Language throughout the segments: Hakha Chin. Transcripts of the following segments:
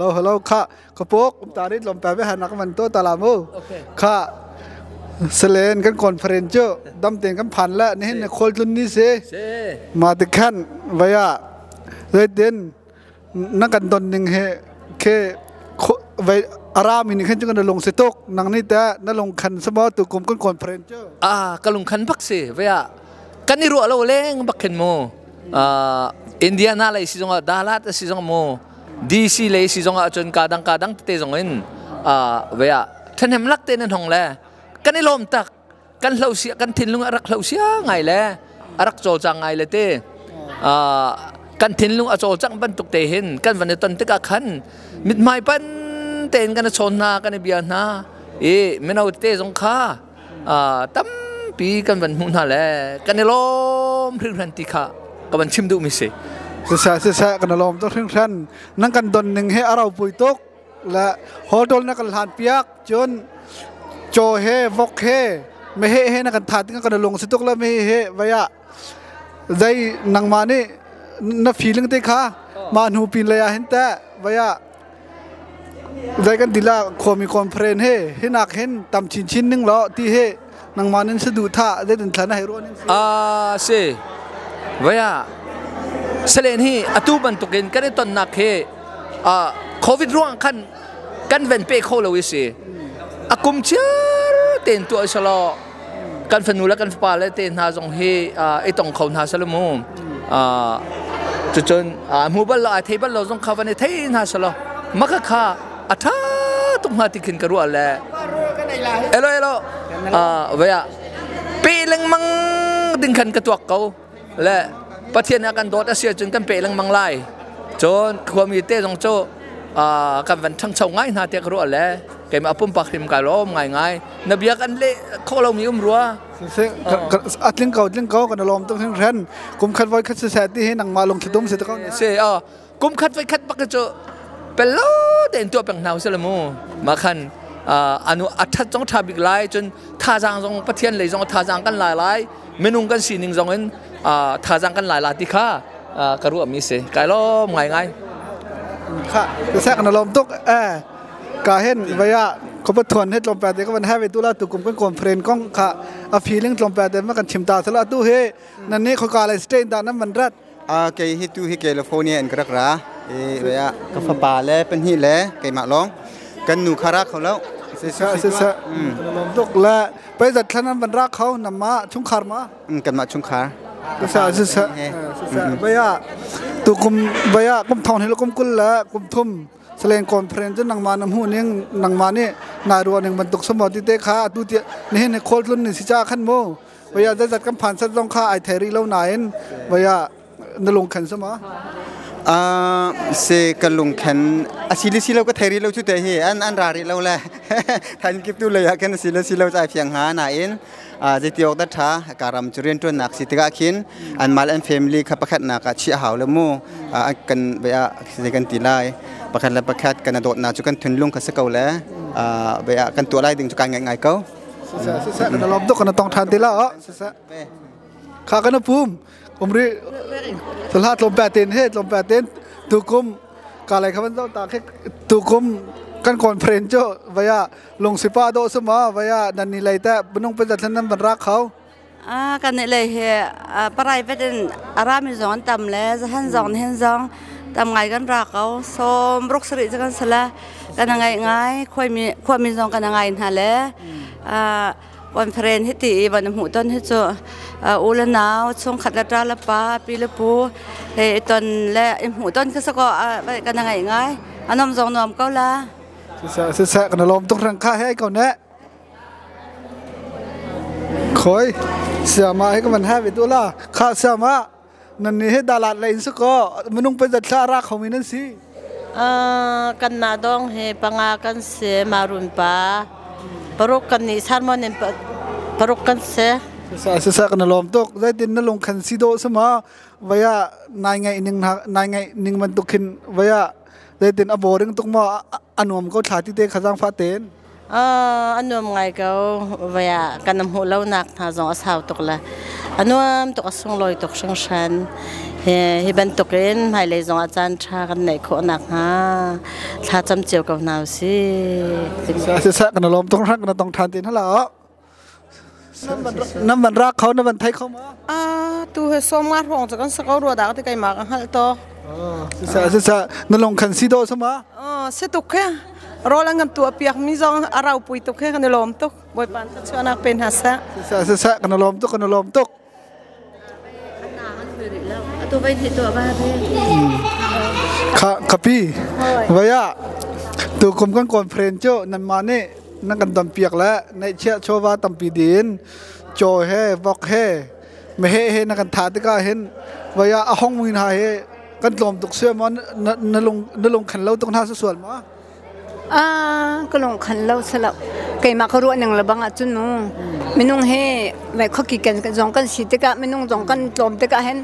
Hello, hello, kha kapok tari tlawm pa ve hanak man to talamu. Kha selen kan conference cu dam ten kan phan la nihin ne khol tlun ni se. Ma te khan vaya zeitin na kan don ning he ke vai aram in khan chu kan lung se tok nang ni ta na lung khan sama tu kum kan conference cu. Ah, ka lung khan bak si vaya kan i ruah lo leng bak khin mu. Indiana lei si zongah Dalat si zong mu DC lei si zongah cun ka dang ka dang tete zong in ve ah ṭhahnem lak te nan hong le kan i lawm tak. Kan hlo sia, kan thinlung a rak hlo sia ngai le a rak cawlcang ngai le te kan thinlung a cawlcang bantuk te hin kan van i ton tikah khan mithmai pan tein kan i chawn hna, kan i bia hna i mino te zong kha tampi kan van hmuh hna le kan i lawm hringhran ti kha ka van chim duhmi si. Siseh, siseh, kan i lawm tuk hringhran. Nan kan don ning hi a ropui tuk le hotel na kan hlan piak cun caw he vok he meheh he na kan tha ting kan lung si tuk le meheh he vaya zei nangmah nih na feeling te kha mah hnu pin lei ah hin teh vaya Zei kan ti la khuami conference he hinak hin tam chinchin ning law ti he nangmah nin si duh tha zeitin thlan hei ruah ning si. Ah si vaya selen hi atu bantukin kan i tonnak hi COVID ruang khan kan ven pe kho lo i si a kum chiar tein tuah selaw kan fanu le kan fapa le te hna zong hi i tong kho hna selaw mu cucun hmu bal lo ai thei bal lo zong kha van i thei hna selaw maka kha a ṭha tuk hnga ti khin ka ruah le elo elo vea pe lengmang ding khan ka tuak ko le Pathian a kan dawt a si ahcun kan pe lengmang lai. Cun khuami te zong cu kan van ṭhangcho ngai hna tiah ka ruah le keimah pumpak hrim kai lawm ngaingai. Na bia kan leh khawh lomi um rua. A tling ko, tling ko, kan lawm tuk hringhran. Kum khat voi khat siseh ti hi nangmah lungthli tum si te ko. Si, kum khat voi khat bak cu pello tein tuah peng hna usih mu. Ma khan anu a ṭhat zong ṭha bik lai, cun thazaang zong Pathian lei zong thazaang kan lai lai, minung kan sining zong in thazaang kan lai la ti kha ka ruahmi si. Kai lawm ngaingai. Kha ka na lawm tuk eh ka hen vaya ko pa thuan he tlawm pa te ka van have tu la tu kum kan conference kong kha a feeling tlawm pa te ma kan chim ta sala tu he nan ne kho ka lai state da nan van rat. Kei hi tu hi California in ka rak ra. I vaya ka fapa le pahnih le keimah lawng. Kan nu kha ra kho lo. Sisa sisa. Lawm tuk le pei zat thlan an van ra kho nama chungkhar ma? Kanmah chungkhar. Sisa sisa. Sisa. Vaya tu kum vaya kum thong hi kum kul le kum thum Salen conference cu nangmah na hmuh ning, nangmah nih nai ruah ning bantuk samaw ti te kha atu ti nihin khawl tlun ni si cha khan mu. Vaya zeizat kan phan sat zong kha ai thei rih lo nain vaya na lungkhen sama. Se ka lungkhen a si le si lo ka thei rih lo cu te hi an an ra rih lo le thain kip tu lei ah khan si le si lo chai fiang ha nain zeiti awk dah tha ka ram cu rian tuan nak si tikah khin an mal an family kha pakhat nak ah chiah hau le mu kan bia zei kan ti lai pakhat le pakhat kan dawt na cu kan thunlung kha si ko le bia kan tuah lai ding cu kai ngai ngai ko. Siseh, kan lawm tuk, kan tong ṭhan ti la. Siseh. Kha kan pum. Umri thla tlawm pa ten he tlawm pa ten tukum ka lai khaban zo ta khe tukum kan conference chu vaya lungsipa do suma vaya nan ni lai ta bunung pe zathan nan ban rak khau. A kan ni lei hi private in arami zong an tam le zahan zong hen zong tam ngai kan ra ko som ruk sari kan sala kan ngai ngai khoi mi khua mi zong kan ngai hna le conference hi ti ban hmu ton hi chu u le nau chung khat la ta la pa pi le pu he ton le hmu ton kha sako kan ngai ngai anom zong nuam ko la. Sisa sisa, kan lom tuk rang kha he ko ne. Khoi siama he ka van ha ve tu la kha siama nan ni he dalat le in su ko minung pe zat thla ra khomi nan si. Kan na dong he panga kan se marun pa paruk kan ni sarmon in paruk kan se. Sisa sisa, kan lom tuk. Zaitin na lung khan si do sama vaya nai ngai ning nai ngai ning man tuk khin vaya zeitin a boring tuk ma anuam ko thla ti te khazang fa ten? Anuam ngai ko. Vaya kan hmuh lo nak hna zong a sau tuk le anuam tuk, a sunglawi tuk hringhran. Hi bantukin hmailei zongah caan ṭha kan neih khawh nakhnga thla cam cio ko hna usih. Siseh kan lawm tung hran kan tong ṭhan tin hala. Nan van rak kho na van thei kho ma? Ah, tu he som nga hrawng cu kan sa ko rua dak ti keimah ka hngalh to. Siseh siseh na lung khan si do sama? Ah, si tuk he. Rawl an kan tuah piak mi zong a rau pui tuk he kan i lawm tuk. Bawipa thluachuahnak pe hna seh. Siseh siseh kan lawm tuk kan lawm tuk. Kapi, vaya tu kum kan conference cu nanmah nih nan kan donpiak le neihchiah chawva tampi din caw he vok he meheh he na kan thah tikah hin vaya a hong mi hna he kan tlawm tuk sia maw na lung na lung khan lo tuk hna sual maw? Ka lung khan lo salo. Keimah ka ruah ning le bang ahcun mu minung hi vai khuaki kan zong kan si tikah minung zong kan tlawm tikah hin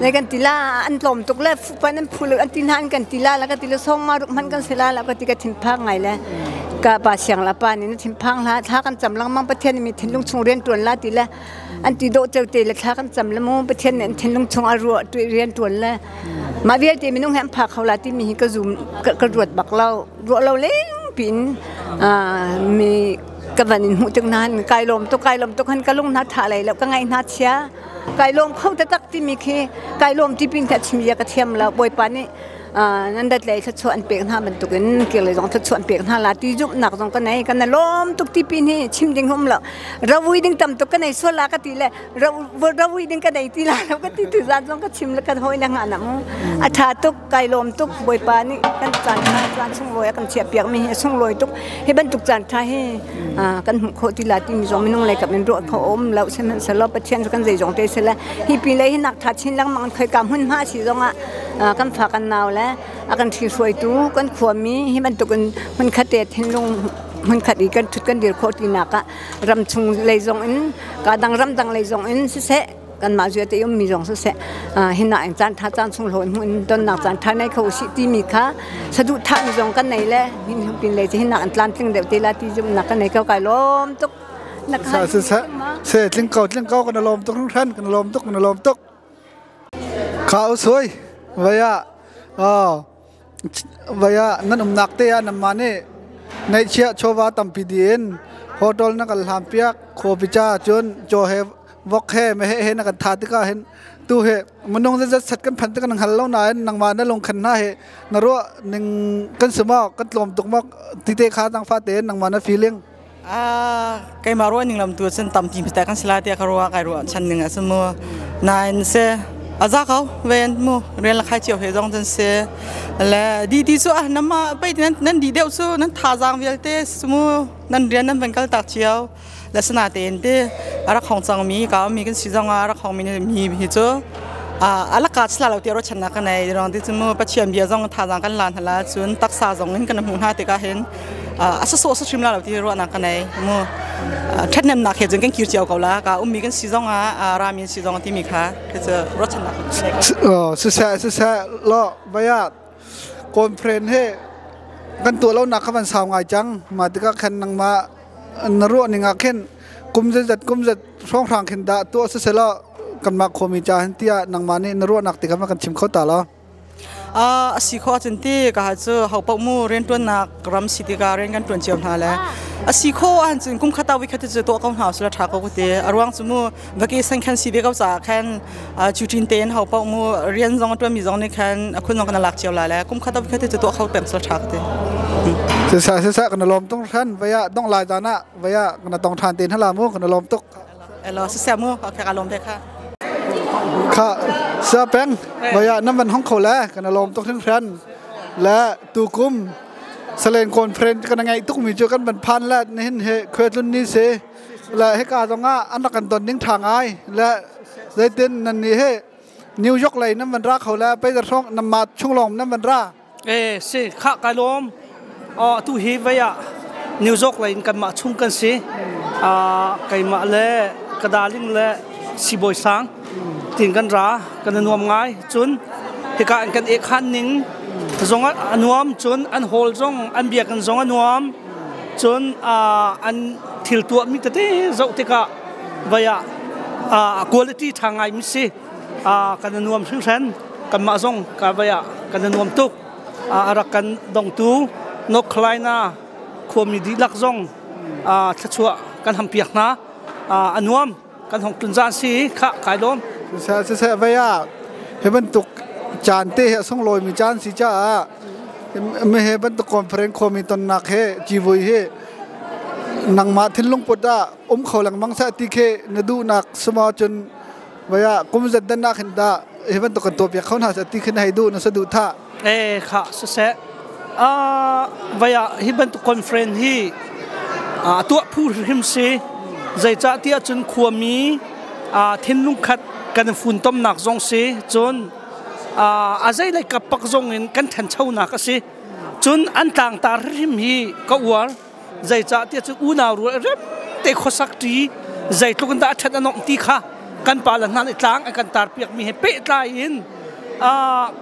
le kan ti la an tlawm tuk le fupan an phu an ti hna an kan ti la la ka ti le song ma ruk hman kan si la la ka ti ka thinphang ngai le ka pa siang la pa nih na thinphang hla thla kan cam lengmang Pathian nih mi thinlung chung rian tuan la ti le an ti dawh ceu te le thla kan cam le mu Pathian nih an thinlung chung a ruah rian tuan le Mah vialte minung he an phak kho la timi hi ka zum ka ruat bak lo. Ruah lo leng piin mi ka van in hmuh tik hna han kai lawm tuk kai lawm tuk han ka lung hna tha lei lo ka ngaih hna chia kai lawm kho taktak timi khi kai lawm ti pin kha chim zia ka thiam lo Bawipa nih nan dat lei thluachuah an pek hna bantukin kir lei zong thluachuah an pek hna la ti zumhnak zong ka nei kan lawm tuk ti pin hi chim ding um lo ravui ding tam tuk ka nei sual la ka ti le ravui ding ka nei ti la lo ka ti tu zan zong ka chim le kan hawi le nga na mu a tha tuk kai lawm tuk Bawipa nih kan caan tha caan sunglawi a kan chiah piak mi hi a sunglawi tuk hi bantuk caan tha hi kan hmuh khawh ti la ti mi zong minung lei kap in ruah kho um lo sihmanhsehlaw Pathian cu kan zeizong te sile hi pi lei hi nak tha chin lengmang khoi ka hmun hma si zong ah kan fa kan nau le a kan ṭhi hruaitu kan khuami hi bantuk in hmunkhat te thinlung hmunkhat i kan ṭhut kan dir khawh tinak ah ramchung lei zong in ka dang ramdang lei zong in siseh kanmah zia te ummi zong siseh hina in caan tha caan sunglawi hmuh in tonnak caan tha nei kho usih timi kha saduh thahmi zong kan nei le hin pin lei cu hinak an tlamtling deuh te la ti zumnak kan nei ko kai lawm tuk na se se se tling ko tling ko kan lawm tuk hran kan lawm tuk kan lawm tuk kha usoi vaya vaya nan umnak te ah nan mah nih neihchiah chawva tampi diin hotel na kan hlam piak khuapica cun caw he vok he meheh he na kan tha tikah hin tu he minung zat sat kan phan tik nan hal lo nain nangmah na lungkhan hna he na ruah ning kan si maw kan tlawm tuk maw tite kha tang fa tein nangmah na feeling? Keimah ruah ning lam tu cun tampi ta kan si lai tiah ka ruah kai ruah chan ning ah cun mu nain se aza ko ven mu rian la khai cio he zong cun se le di ti cu ah nama pei nan nan di deuh cu nan thazaang vialte mu nan rian nan van kal tak cio le sana tein te a rak hong cang mi ka mi kan si zong ah rak hong mi mi hi cu a laka sla lo ti ro channa ka nei rong ti cu mu Pathian bia zong thazaang kan lan hala cun taksa zong in kan hmuh hna tikah hin a sa sawh sa hrim la lo ti ruahnak ka nei mu ṭhathnemnak he cun kan kir cio ko la ka ummi kan si zong ah rami si zong timi kha khi cu ruahchannak siseh siseh lo vaya conference he kan tuah lo nak kha van sau ngai cang ma tikah khan nangmah na ruah ning ah khin kum zat kum zat hrawnghrang khin dah tuah siseh lo kanmah khuami ca hin tiah nangmah nih na ruahnak ti kha kan chim kho ta lo? A si kho ahcun ti ka cu ho paoh mu rianṭuannak ram si tikah rian kan ṭuan cio hna le a si kho ahcun kum khat ah voi khat cu tuah ko hna usila ṭha ko ka ti. A ruang cu mu vacation khan si ve ko caah khan cuṭin tein ho paoh mu rian zong a ṭuanmi zong nih khan a khun zong kan lak cio lai le kum khat ah voi khat cu tuah kho peng sila ṭha ka ti. Siseh siseh kan lawm tung hran vaya dong lai zan ah vaya kan tong ṭhan te hna mu kan lawm tuk. Elo siseh mu okay ka lawm ve kha. Kha sa peng vaya nan van hong kho le kan lawm tuk hringhran le tukum salen conference kan ngai tuk mi chu kan van phan le nihin he khuatlun ni se le hika zong ah an rak kan don ding tha ngai le zeitin nan ni he New York lei nan van ra kho le pe hrawng nan ma chung lawng nan van ra. E si kha kai lawm tu hi vei ah New York lei in kanmah chung kan si. Keimah le ka darling le sibawi sang tin kan ra kan nuam ngai. Cun hika in kan ekhan ning zong a nuam, cun an hall zong an biakinn zong a nuam, cun an thil tuah mi tete zoh tikah vei ah quality ṭha ngai mi si. Kan nuam hringhran. Kanmah zong ka vai ah kan nuam tuk. A rak kan dongtu North Carolina khuami dihlak zong thluachuah kan hampiak hna. A nuam kan hong tlun zan si kha kai lawm. Siseh vai ah hi bantuk caan te hi a sunglawi mi caan si caah mi he bantuk conference khuami tonnak he civui hi nangmah thinlung put ah um kho lengmang seh ti khi na duhnak suma cun vaya kum zat dan nak hin dah hi bantuk kan tuah piak kho hna seh ti khi na hei duh na sa duh tha. E kha siseh vaya hi bantuk conference hi tuah phu hrim si zeicah tiah cun khuami thinlung khat kan funtomnak zong si cun a zei lei kap pak zong in kan ṭhanchonak a si. Cun an tlangtar hrim hi ka uar. Zeicah tiah cun unau rual rem te khuasak ṭi zeitluk in dah a ṭhat a nomh ti kha kan pa le hna nih tlang an kan tar piakmi he pehtlai in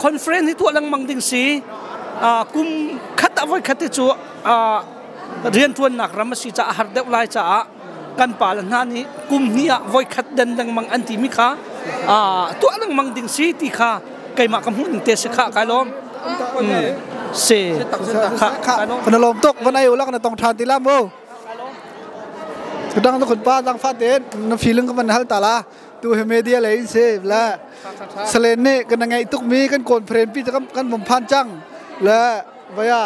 conference hi tuah lengmang ding si. Kum khat ah voi khat te cu rianṭuannak ram a si caah a har deuh lai caah kan pa le hna nih kum hnih ah voi khat den lengmang an timi kha tuah lengmang ding si ti kha keimah ka hmuh ning te si kha kai lawm si kana lawm tuk van ai ulak na tong than ti la mu dang tu kun pa dang fa te na feeling ka van hal ta la tu he media le in se la salen ne kan ngai tuk mi kan conference pi kan kan vom phan chang la vaya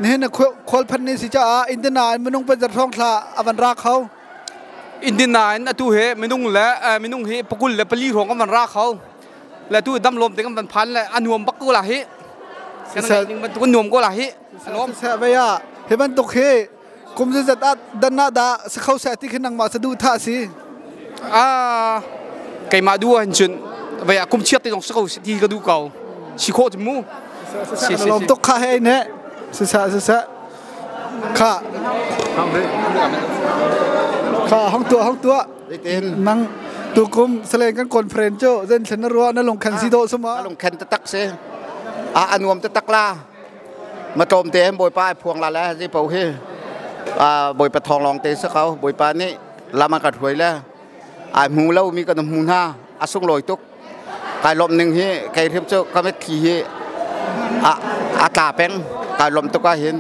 nihin na khual phan ni si caah Indiana in minung pan thong thla avan ra kho. Indiana in atu he minung le minung hi 24 hrawng kan van ra kho. Le tu dam lom te kan van phan le a nuam bak ko la hi. Kan ning bantuk nuam ko la hi. Lom se vaya he bantuk he kum zat at danna da sa kho sa ti khin nangmah sa du tha si. A keimah du han chun vaya kum chiat te jong sa ko ti ka du ko. Si kho chu mu. Si si lom tuk kha he ne. Si sa si sa. Kha. Kha hong tua hong tua. Nang tukum salen kan conference chu zen thlen na ruwa na lung khan si do suma. Lung khan ta tak se. A anuam ta tak la. มาโจมเตะบอยป้าพวงลาแล้วที่เป่าเฮบอยปะทองลองเตะสักเขาบอยป้านี่ลามากระถวยแล้วไอ้หูแล้วมีกระหูหน้าอาสุงลอยตุกกายลมหนึ่งเฮไกเทียบเจ้าก็ไม่ทีเฮอาอาตาเป็นกายลมตุกก็เห็น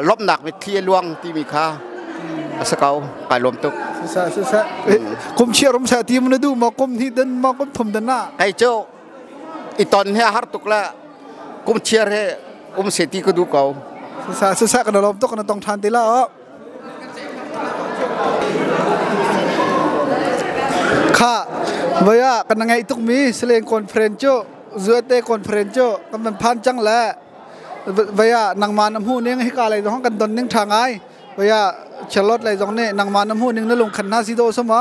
ลมหนักไปที่ลวงที่มีค่าสเกากายลมตุกซะซะกุมเชียร์รมสาทีมันดูมากุมที่เดินมากุมทมเดินหน้าไอ้เจ้าอีตอนเฮฮาร์ตุกละกุมเชียร์เฮอุมเสตีก็ดูเก่าซะซะกันลมตุกกันต้องทานตีละค่ะเวียกันไงตุกมีเสลงคอนเฟรนโจဇွဲတဲ့ conference ကျကมันพันจังแลเวียนางมาน้ำหูเนี่ยให้กาอะไรห้องกันตอนนึงทางไงเวียชลอตอะไรตรงนี้นางมาน้ำหูนึงนั่นลงขันหน้าซิโดสมอ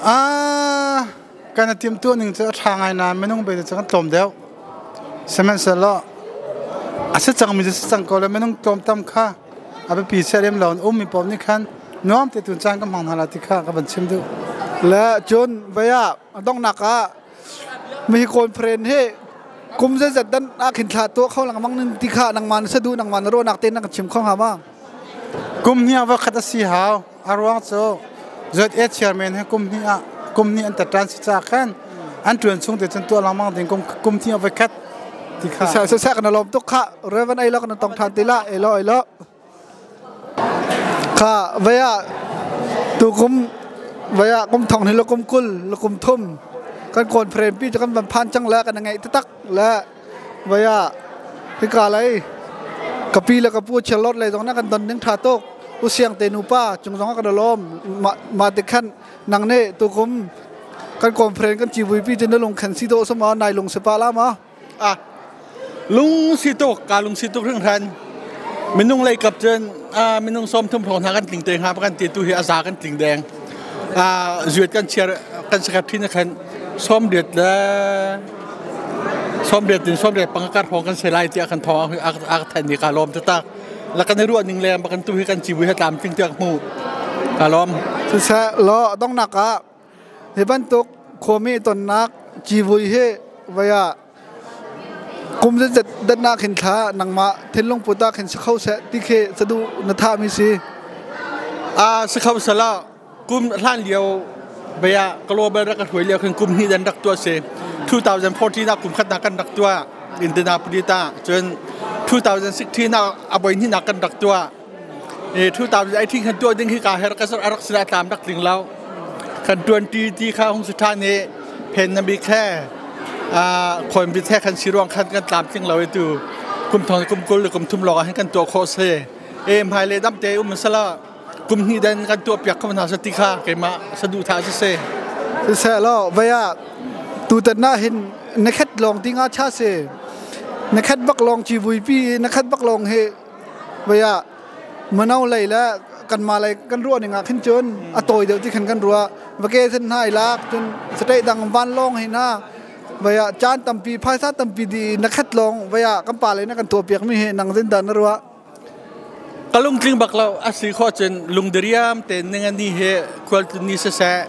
อ่าการเตรียมตัวหนึ่งจะทางไงนะไม่ต้องไปจะกันตมเดียวสมัยเสร็จอาศัยจังมีจะจังก็เลยไม่ต้องตมตามค่าเอาไปปีเสียมหลอนอุ้มมีปอมนี่ขันน้อมแต่ตุนจังก็มองหาลาติค่าก็บัญชิมดูและจนเวียต้องหนักอ่ะมีคนเพลนให้กุมจะจัดดันอาขินขาตัวเข้าหลังมังนึงที่ขานังมันสะดูนังมันรู้นักเต้นนักชิมข้องหาบ้างกุมเนี่ยว่าขัดสีหาวอารวงโซ่จดเอเชียร์เมนให้กุมเนี่ยกุมเนี่ยอันตัดรันสิจากขันอันจวนช่วงเดือนตัวหลังมังถึงกุมกุมที่เอาไปคัดที่ขาเสียกันลมตุกขะเรวันไอล็อกนั่นต้องทานตีละไอล็อไอล็อค่ะเวียตัวกุมเวียกุมทองนี่ละกุมกุลละกุมทุ่มกันโกนเพลนพี่จะกันพันจังแล้วกันยังไงตักและเวียพิกาอะไรกับพี่แล้วกับผู้เชลลอดเลยตรงนั้นกันตอนนึงทาโตกอุเสียงเตนูป้าจงสองกันลมมามาติขันนังเน่ตัวกุมกันโกนเพลนกันจีวีพี่จะนลงขันซีโตสมานายลงสปาลามาอ่ะลุงซีโตกาลุงซีโตเรื่องทันมินุ่งเลยกับเจนมินุ่งซ้อมทุ่มทองทางกันติ่งเตงฮะประกันตีตัวเฮียอาสากันติ่งแดงจวดกันเชียร์กันสกัดที่นั่นซ้อมเดือดแล้วซ้อมเดือดซ้อมเดือดปังกัดของกันเสลายเจียกันทองอาอาแทนดีกาลอมจะตักแล้วกันในรุ่นหนึ่งแรงประกันตัวให้กันจีวิให้ตามติ้งเตียกมูกาลอมสุดแท้ล้อต้องหนักอ่ะเฮบันตกโคมีตนนักจีวิเฮวิยากุมจะจัดดันนักเห็นขาหนังมาเทนลงปุตตาเห็นเข้าเสติเคสะดูนท่ามีสีสเข้าเสละกุมท่านเดียว Bia global rak hruai lio khin kum hnih dan rak tuah si. 2014 ah kum khat nak kan rak tuah Indianapolis ah. Cun 2016 ah a voi hnih nak kan rak tuah. 2018 kan tuah ding hi ka her ka rak sila tlam rak tling lo. Kan tuan ti ti kha hung si than i phen na bi khe khawn bi the kan si ruang khan kan tlam tling lo i tu kum thong kum kul kum thum lawng ah hin kan tuah khawh si. E hmai le dam te um sala kum hnih den kan tuah piak kho hna sa ti kha keimah sadu tha si se. Siseh law vaya tutan na hin na khat lawng ti nga cha se na khat bak lawng ci vui pi na khat bak lawng he vaya mano lei le kan ma lei kan ruah ning ah khin cun a tawi deuh ti khan kan ruah vacation hna i lak cun state dang van lawng hi na vaya caan tampi phaisa tampi di na khat lawng vaya kan pa lei na kan tuah piak mi hi nang zin dan na ruah. Ka lungtling bak lo. A si khawh cun lungdiriam tein ningani he khualtlun ni siseh,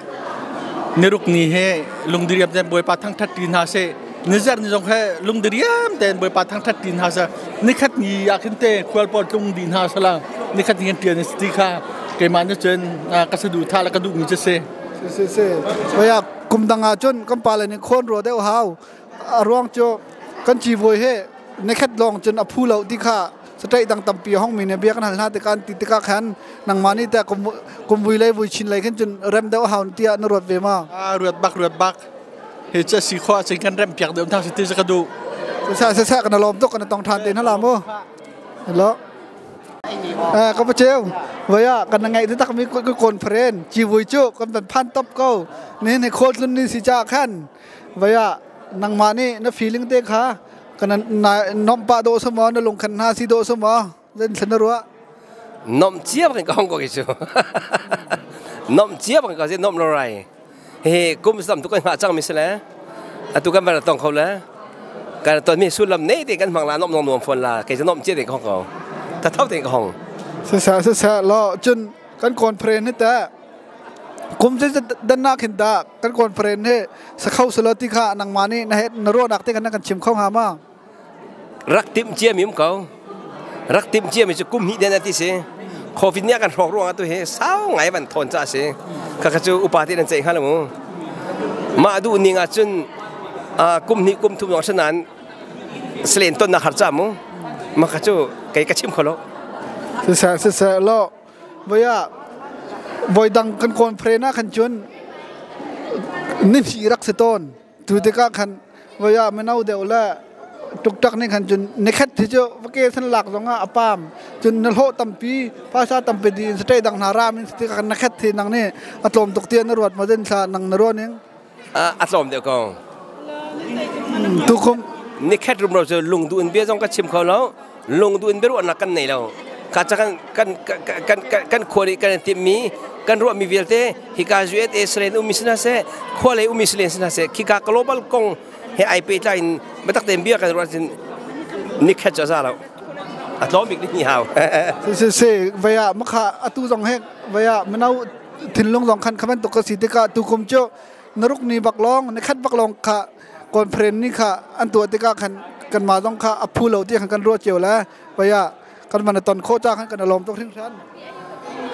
niruk ni he lungdiriam tein Bawipa thangṭhat ṭi hna seh. Nizarh ni zong he lungdiriam tein Bawipa thangṭhat ṭi hna seh. Nikhat ni ah khin te khual pawl tlung dih hna sala nikhat ni kan ṭian ti kha keimah nih cun ka saduhthah le ka duhmi cu si. Si si. Vaya kum dang ah cun kan pale nih khawn rua deuh hau. A ruang cu kan civuai he nikhat lawng cun a phu lo ti kha state dang tampi hong mi nih bia kan hal hna tikah ti tikah khan nangmah nih teh kum vui lei vui chin lei khin cun rem deuh hau tiah na ruat ve ma? Ruat bak, ruat bak. Hi cu si khua cun kan rem piak deuh hna si ti ka duh. Sa sa sa kan lawm tuk, kan tong than te na la mu. Hello. Ka pa cheu vaya kan ngai te tak mi ko conference chi vui chu kan ban phan top ko ne ne khol tlun ni si cha khan vaya nangmah nih na feeling te kha kan nom pa do sama na lung khan hna si do sama zen thlen na ruah. Nom chia bang ka hong ko ki chu nom chia bang ka si nom lo rai he kum sam tu kan nga chang mi sele atu kan bar tong kho le kan ton mi sullam nei te kan mang la nom nom nuam phone la ke nom chia te ka hong ko ta thau te ka hong. Sa sa sa sa lo chun kan conference ni ta kum se dan na khin ta kan conference he sakhau selo ti kha nangmah nih na het na ruahnak te kan na kan chim kho hnga ma? Rak timh cia mi um ko. Rak timh cia mi cu kum hnih den ati si. Covid nih a kan hrawk ruangah tu hi sau ngai van thawn ca si. Khakha cu upa te nan ceih hnga lo mu. Mah duh ning ah cun kum hnih kum thum lawng sanan selen ton nak har ca mu. Mah kha cu kei ka chim kho lo. Siseh siseh lo Voi ah voi dang kan conference ah khan cun nihnih rak si tawn. Tu tikah khan voi ah mino deuh le tuktak nih khan cun nikhat hi cu vacation lak zong ah a pam. Cun na hlawh tampi, phaisa tampi di in state dang hna ram in tikah khan nakhat hi nang nih a tlawm tuk tiah na ruat ma den thla nang na ruah ning? A tlawm deuh ko. Tukum nikhat rumro cu lungduh in bia zong ka chim kho lo. Lungduh in biaruahnak kan nei lo. Ka ca kan kan kan kan khua nih kan timmi kan ruahmi vialte hika USA selen ummi sina seh, khua lei ummi selen sina seh, khika global kong he ai pehtlai in biatak tein bia kan ruah cun nikhat cu a za lo. A tlawm bik ni hau. Si si si vaya makha atu zong he vaya mano thinlung zong khan khaman tuk ka si tikah tukum cu naruk ni bak lawng nikhat bak lawng kha conference ni kha an tuah tikah khan kanmah zong kha a phu lo ti khan kan ruah cio le paya kan van ton khawh ca khan kan lawm tuk hringhran.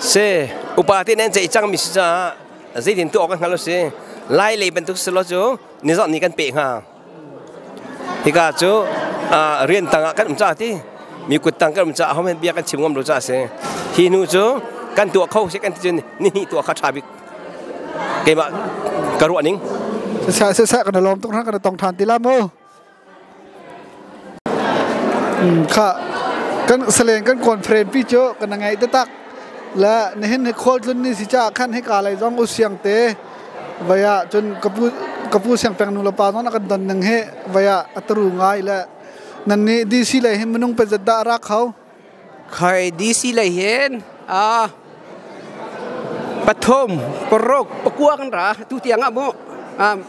Se upa te nan ceih cang mi si caah zeitin tuah kan hngal si lai lei bantuk si lo cu nizah ni kan pe hnga. Hika cu rian tang ah kan um ca ti mi kut tang kan um ca ahom bia kan chim ngam lo ca si. Hi hnu cu kan tuah kho si kan ti cun ni hnih tuah kha tha bik keimah ka ruah ning. Siseh siseh kan lawm tuk hna, kan tong than ti la mu. Kha kan salen kan conference pi cu kan ngai taktak le nihin hi khual tlun ni si ca khan hika lei zong u siang te vaya cun kapu kapu siang peng nu le pa zong kan don ning hi vaya ataru ngai le nan nih DC lei hin minung pe zat dah rak kho? Khai DC lei hin a pathum paruk pakua kan ra tu tiang ah mu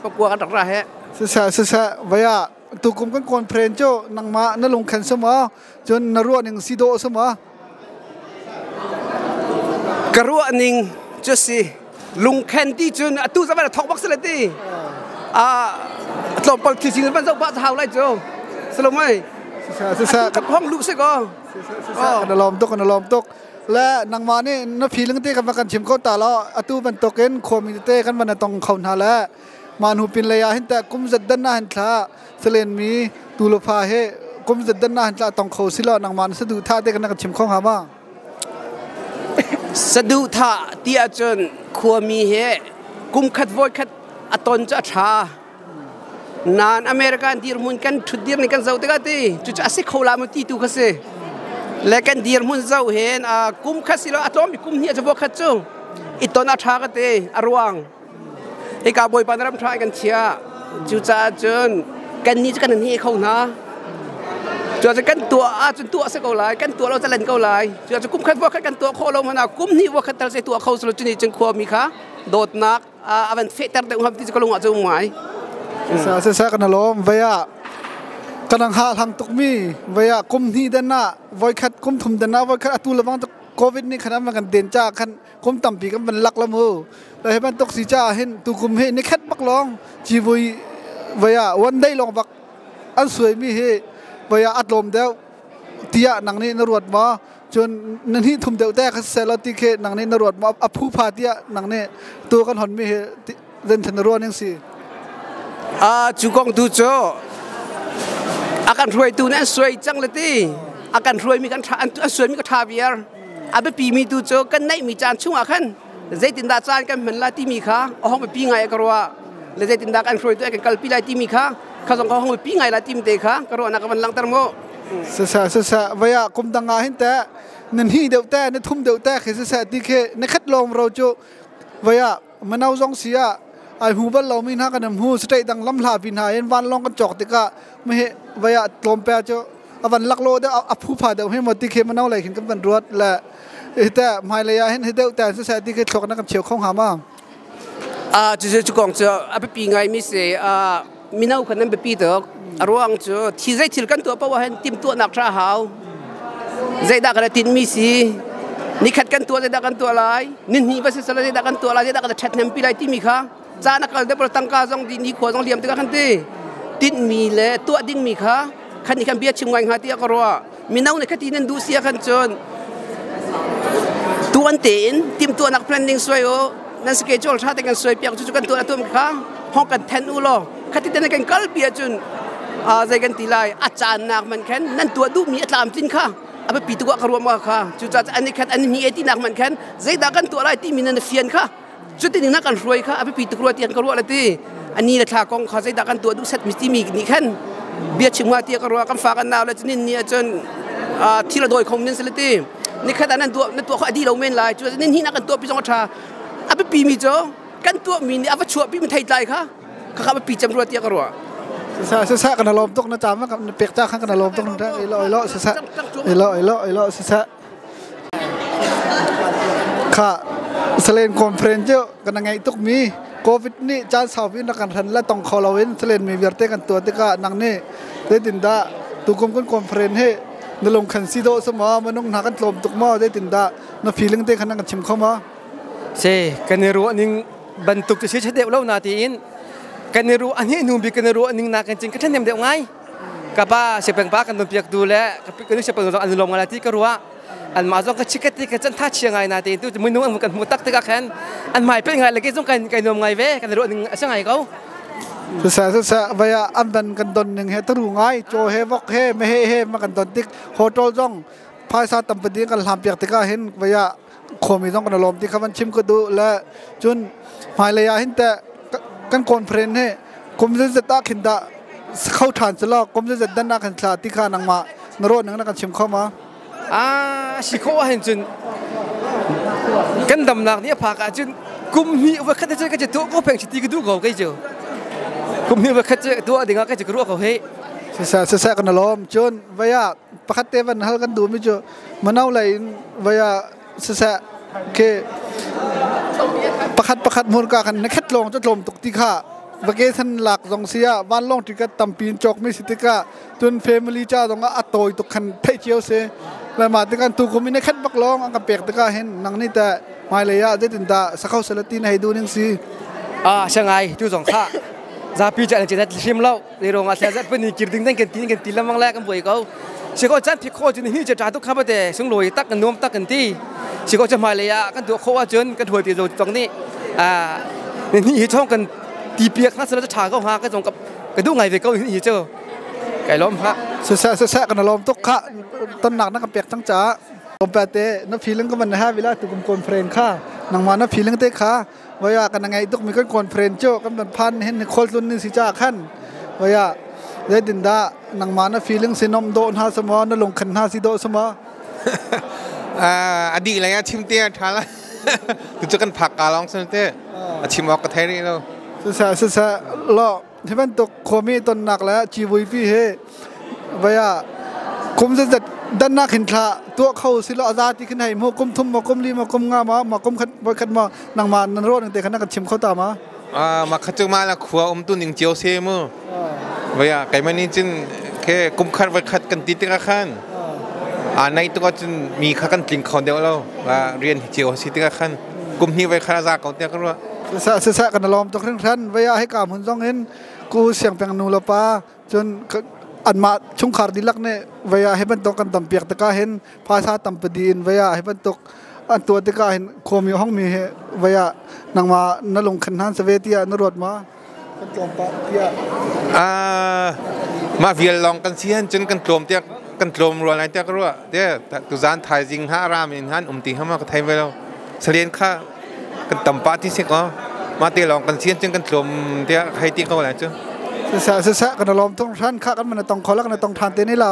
pakua kan rak ra he. Siseh siseh vaya tukum kan conference cu nangmah na lungkhen sama cun na ruah ning si dawh sama? Ka ruah ning cu si lungkhen ti cun atu zaman thok bak sile ti a tlawmpal thil sin van zoh pah hau lai cu salomai sisa ka phong lu se ko. Kan lawm tuk, kan lawm tuk. Le nangmah nih na feeling te kan va kan chim ko ta law atu bantukin khuami tete kan van tong kho hna le mah hnu pin lei ah hin teh kum zat dan na hin thla salen mi tu le fa he kum zat dan na hin thla tong kho si lo nangmah na sadu tha te kan kan chim kho hnga ma? Sadu tha ti ahcun khuami he kum khat voi khat a ton cu a tha. Nain American dirhmun kan ṭhut dir ning kan zoh tikah ti cucu a si kho la maw ti tu kha si. Le kan dirhmun zoh hin kum khat silo a tlawm kum hnih a khat cu i ton a ṭha ka ti a ruang. Hika Bawipa na ram ṭha kan chia. Cucaah cun kan nih cu kan hne kho hna. Cucaah kan tuah ahcun tuah si ko lai, kan tuah lo calen ko lai. Cucaah kum khat voikhat kan tuah khawh lo hmanh ah kum hnih voikhat tal se tuah kho silo cu nih cun khuami kha dawtnak a van fehter deuh ngam ti cu ka lung ah cu um ngai. Sa sa kan alom vaya kanang ha hlang tuk mi vaya kum hnih dan ah voikhat kum thum dan ah voikhat atu lawang covid nih khan an kan den cha khan kum tampi kan van lak lam hu le he bantuk si cha hin tu kum hi ni khat bak long civui vaya one day long bak an suai mi hi vaya atlom deuh tiah nang nih na ruat ma? Cun na hnih thum deuh te kha seh law ti khi nang nih na ruat maw? A phu pha tiah nang nih tu kan hon mi hi zein na ruah ning si? A cu kong tu cu a kan hruaitu nih an suai cang le ti a kan hruai mi kan tha an suai mi ka tha viar. A biapi mi tu cu kan neih mi caan chungah khan zeitindah caan kan hman lai timi kha a hong biapi ngai ka ruah le zeitindah kan hruaitu kan kalpi lai timi kha kha zong ka hong biapi ngai lai timi te kha ka ruahnak ka van langhter mu. Siseh siseh vaya kum dang ah hin teh nan hi deuh te na thum deuh te khi siseh ti khi na khat lawng ro cu vaya mano zong si ah ai hmu bal lo mi hna kan hmu state dang lam hla pi hna in van long kan chok tikah me vaya tlawm pe cu avan lak lo de a phu pha deuh he mo ti khi mano lai khin kan van ruat le hite hmai lei ah hin hi deuh te siseh ti khi thlok na kan cheu khong ha ma? A cu cu kong cu a biapi ngai mi si. A mino khan nan biapi tuk. A ruang cu thi zei thil kan tuah paoh ah hin timhtuahnak ṭha hau. Zeidah kan tinh mi si, nikhat kan tuah zeidah kan tuah lai, nihnih va si sala zeidah kan tuah lai, zeidah kan ṭhathnempi lai timi kha caan a kal deuh tangka zong di nikhua zong liam tikah kan ti tinhmi le tuah dingmi kha khan nih khan bia chim ngai hnga tiah ka ruah. Mino nih khati nan duh sia khan cun tuan tein timhtuahnak planning suai u, nan schedule ṭha tein kan suai piak cu kan tuah tuam kha hong kan then u law khati te kan kal pi ahcun zei kan ti lai, a caan nak man khan nan tuah duhmi a tlamtlin kha a biapi tuk ah ka ruah ma kha. Cucaah an khat an hni ti nak man khan zeidah kan tuah lai timi nan fian kha cutin na kan hruai kha a biapi tuk rua tiang ka ruah le ti ani le thla kong kha zeidah kan tuah duh set mi timi nih khan bia chim nga tia ka ruah. Kan fa kan nau le cunin ni ahcun thil a dawi khom nin sile ti nikhat ah nan tuah na tuah kho adi lo men lai cu nin hi na kan tuah pi zong a tha. A biapi mi cu kan tuah mi nih a va chuah pi mi thei tlai kha kha kha biapi cem rua tia ka ruah. Sa sa kan lom tuk na cham kan pek cha khan kan lom tuk na ilo ilo sa sa ilo ilo ilo sa sa kha salen conference cu kan ngai tuk mi covid nih caan saupi na kan ran la tong kho lo in salen mi vialte kan tua tikah nang nih zeitin dah tukum kan conference he na lung khan si do sama manung hna kan tlawm tuk ma, zeitin dah na feeling te khan kan chim kho ma? Se kan i ruah ning bantuk cu si deuh lo na tiin kan i ruah ani nu bi kan i ruah ning na kan cing ka thanem deuh ngai. Kapa sepeng pa kan don piak tu le kan sepeng zong an lom ngai ti ka ruah. An ma zong ka chikat ti ka chan tha chia ngai na ti tu minung an kan hmu tak tikah khan an mai pe ngai le ke zong kan kai nuam ngai ve kan ruah ning asa ngai ko. Sa sa sa vaya an ban kan don ning he taru ngai cho he vok he me he he ma kan don tik hotel zong phaisa tampadi kan hlam piak tikah hin vaya khomi zong kan lom ti kha van chim ka du le cun hmailei ah hin te kan conference he kum zet ah khin da kho than chalo kum zet dan na kan thla ti kha nangma na ro nang na kan chim kho ma? A si kho ah hin cun kan damnak nih a phak ah cun kum hnih va khat cu ka tu ko pheng ti ka du ko kai chu kum hnih va khat cu tu ding ah ka chu ru ko he. Sa sa sa kan lom cun vaya pakhat te van hal kan du mi chu manau lai in vaya sa ke pakhat pakhat mur ka kan na khat long chu tlom tuk ti kha vacation lak zong sia van long ticket tampi chok mi si tika tun family cha zong a toy tuk khan thei chiao se la ma te kan tu kum in khat bak long ang ka pek tika hin nang ni ta mai le ya zetin da sakhau salati na hei du ning si? A sangai tu zong kha zapi cha an chin hrim lo le rong a thla zat pani kir ding ding kan tin kan ti lamang la kan boi ko. Si ko chan thi kho cun hi che ta tu kha ba te sung loi tak kan nuam tak kan ti si ko che hmai le ah kan tu kho ah cun kan huai ti zo tong ni a ni hi chong kan ti piak na sala tha ko ha ka jong ka du ngai ve ko hi chu kai lom ha. Sasa sasa kan lom tuk kha ton nak na ka pek chang cha kom pa te na feeling ko man ha vila tu kum conference kha nang ma na feeling te kha vaya kan ngai tuk mi kan conference cho kan ban phan hen khol tlun ni si cha khan vaya zai din da nang ma na feeling sinom do na sama na lung khan na si do sama. Adi lai a chim te tha la tu chu kan phak ka long sun te a chim ok ka thai ri lo. Sasa sasa lo hi bantuk khomi ton nak le chiwui pi he vaya kum zat dan nak hin thla tua kho si lo aza ti khin hai mo kum thum mo kum li mo kum nga ma ma kum khat boy khat ma nang ma nan ro nang te khan kan chim kho ta ma. Ma kha chu ma la khua um tu ning chiao se mu vaya kai mani chin ke kum khat vai khat kan ti te ka khan a nai tu ka chin mi kha kan tling kho deu lo wa rian chiao si te ka khan kum ni vai kha za ko te ka ro. Sa sa sa kan lom tok ring than vaya he kam hun zong in ku siang peng nu la pa chun an ma chung khar dilak ne vaya he ban tok kan tam piak ta ka hen pha sa tam padi in vaya he ban tok an tua te ka hen khomi hong mi he vaya nang ma na lung khan han save tia na rot ma kan tlom pa tia. A ma vial long kan sian chun kan tlom tia kan tlom ro lai tia ka ro te tu zan thai jing ha ram in han um ti hama ka thai ve lo salian kha kan tam pa ti se ko ma te long kan sian chun kan tlom tia khai ti ko lai chu. Sa sa sa kan lom thong than kha kan man tong kho la kan tong than te ni la.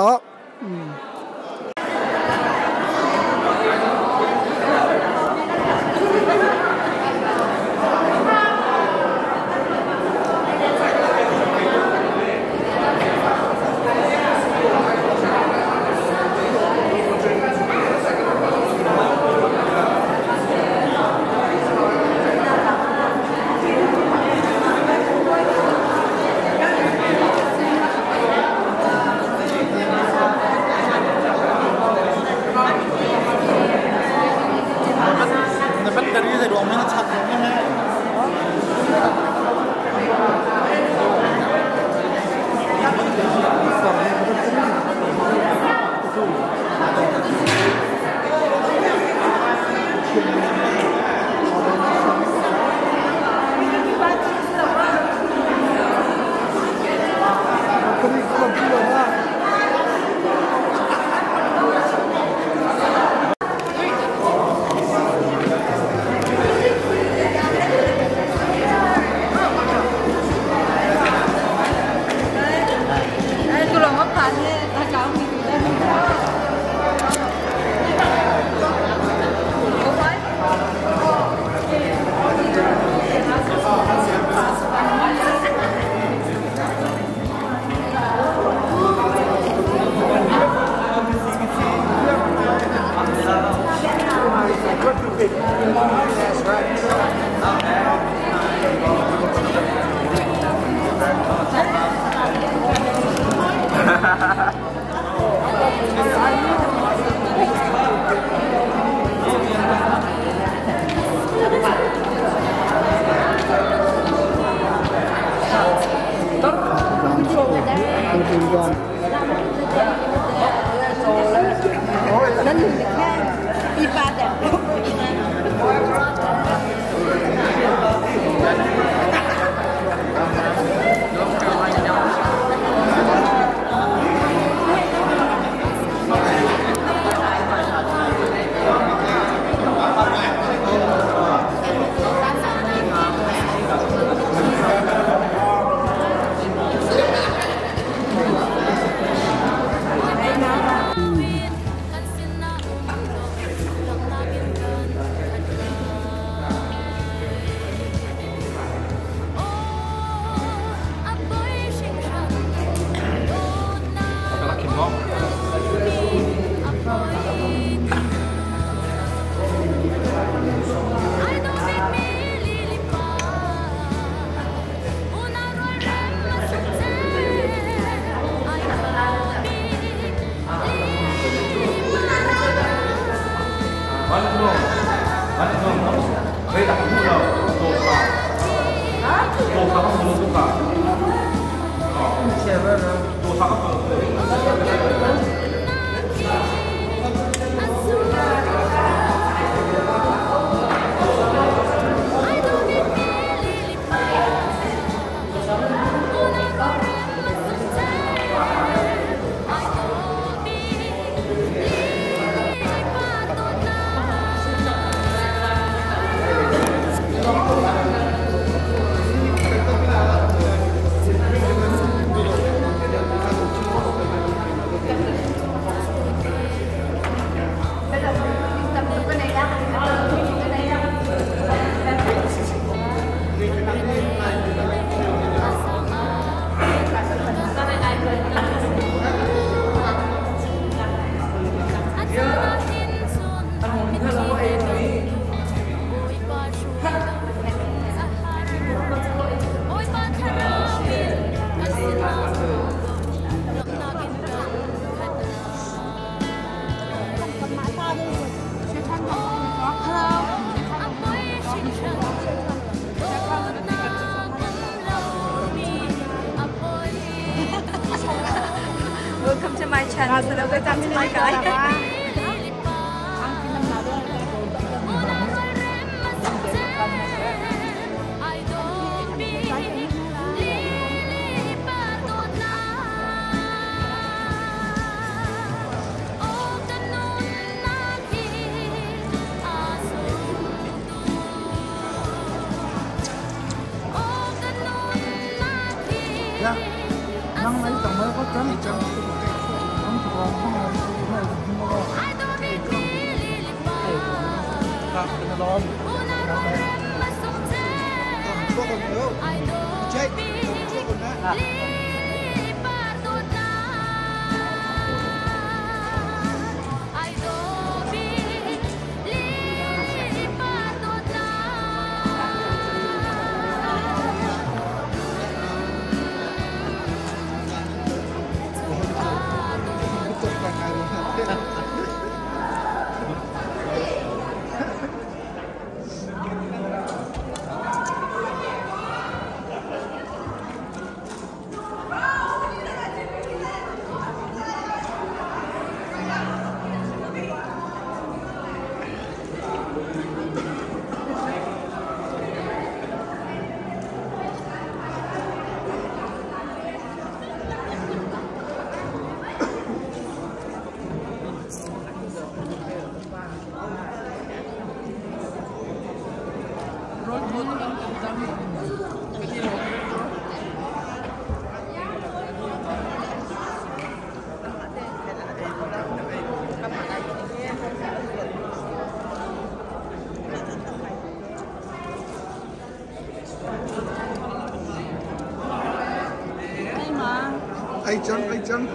Ai cang ai cang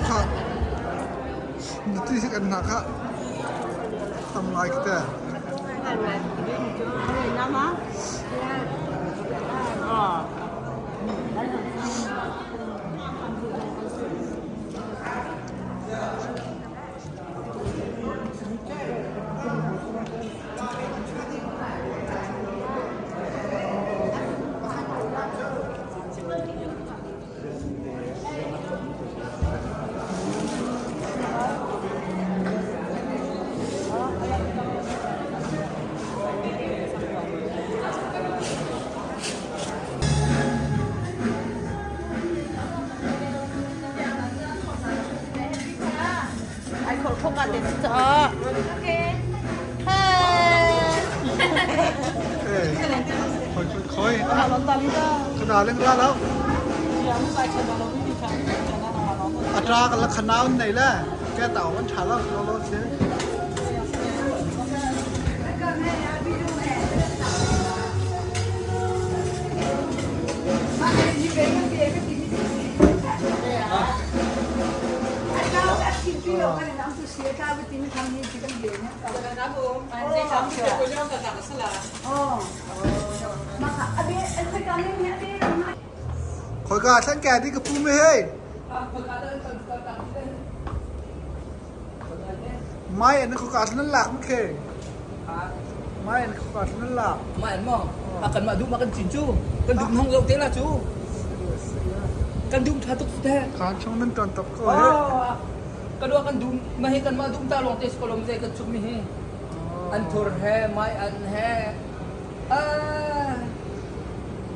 kha nuti si kan hna kha tam ngai te. Khoi atra ka la khanau nei la ke tau kan tha lo lo lo se. Khoi ka thlan ke di ka pu me hei. Mai an ko ka thlan lak mu khe. Mai an ko ka thlan lak. Mai an mo. A kan ma du ma kan cin chu. Kan dum hong zo te la chu. Kan dum tha tuk te. Kan chung nan ton tok ko he. Ka dua kan dum ma he kan ma dum ta long te skolom ze kan chuk mi he. An thur he mai an he.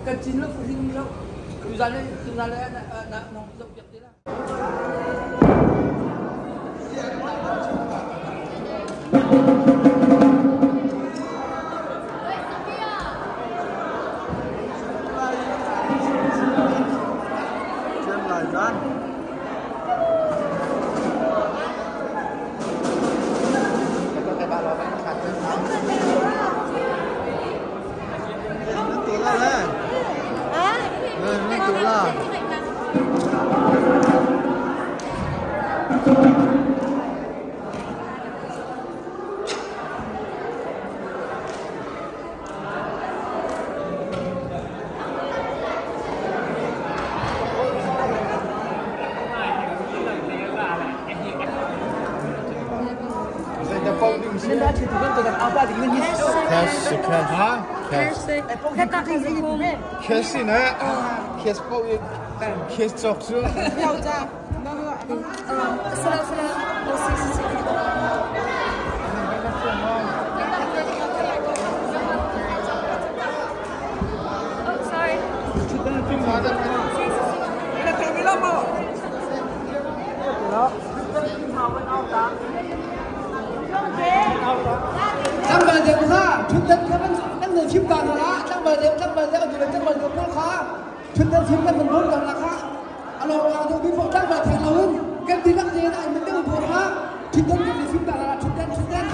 Kan cin lo ring lo. Tu zan le tu zan le na nong zo piak te la. Cash na cash po cash chok su. Tlangval deuh kha ṭhutdan kha kan nan chim ta hna la tlangval deuh tlangval deuh atu le tlangval deuh pawl kha ṭhutdan chim kan kan bawm la kha a lawng lang deuh before tlangval theng loin kan dihlak tein ai min deuh pawl kha ṭhutdan kan chim ta hna la ṭhutdan ṭhutdan.